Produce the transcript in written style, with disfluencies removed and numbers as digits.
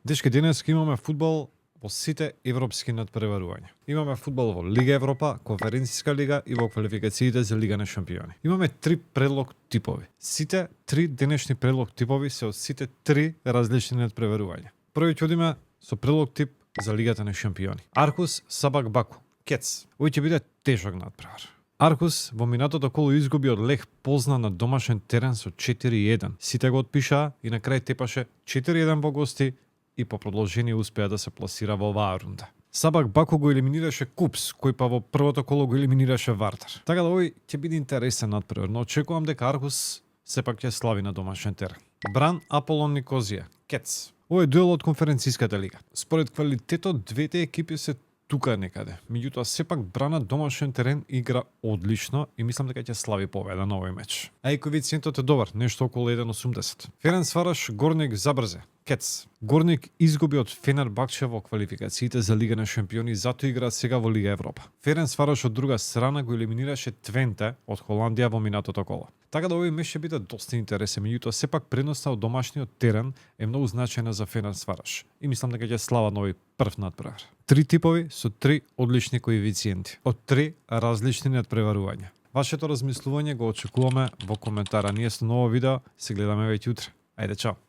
Дечки, денеска имаме фудбал во сите европски надпреварувања. Имаме фудбал во Лига Европа, Конференциска лига и во квалификациите за Лига на шампиони. Имаме 3 предлог типови. Сите 3 денешни предлог типови се од сите 3 различни надпреварувања. Првиот ќе одиме со предлог тип за Лигата на шампиони. Архус Сабак Баку. Кец. Овој ќе биде тежок надпревар. Архус во минатото коло изгуби од Лех Позна на домашен терен со 4-1. Сите го отпишаа и на крај тепаше 4-1 во гости и по продолжение успеа да се пласира во оваа рунда. Сабак Баку го елиминираше Купс, кој па во првото коло го елиминираше Вартар. Така да овој ќе биде интересен надпревар, но очекувам дека Архус сепак ќе слави на домашен терен. Бран Аполон Никозија. Кец. Овој е дуел од Конференцијската лига. Според квалитетот двете екипи се тука некаде. Меѓутоа сепак Брана домашен терен игра одлично и мислам дека ќе слави победа на овој меч. А и коефициентот е добар, нешто околу 1.80. Ференцвараш Горник Забрзе. Кец. Горник изгуби од Фенербахче во квалификациите за Лига на шампиони, затоа игра сега во Лига Европа. Ференцвараш од друга страна го елиминираше Твенте од Холандија во минатото коло. Така да овој меч ќе биде доста интересен, меѓутоа сепак преноста од домашниот терен е многу значајна за Ференцвараш и мислам дека ќе слава на овој прв надпревар. 3 типови со 3 одлични коефициенти од 3 различни надпреварувања. Вашето размислување го очекуваме во коментара. Ние со ново видео се гледаме веќе утре. Ајде, чао!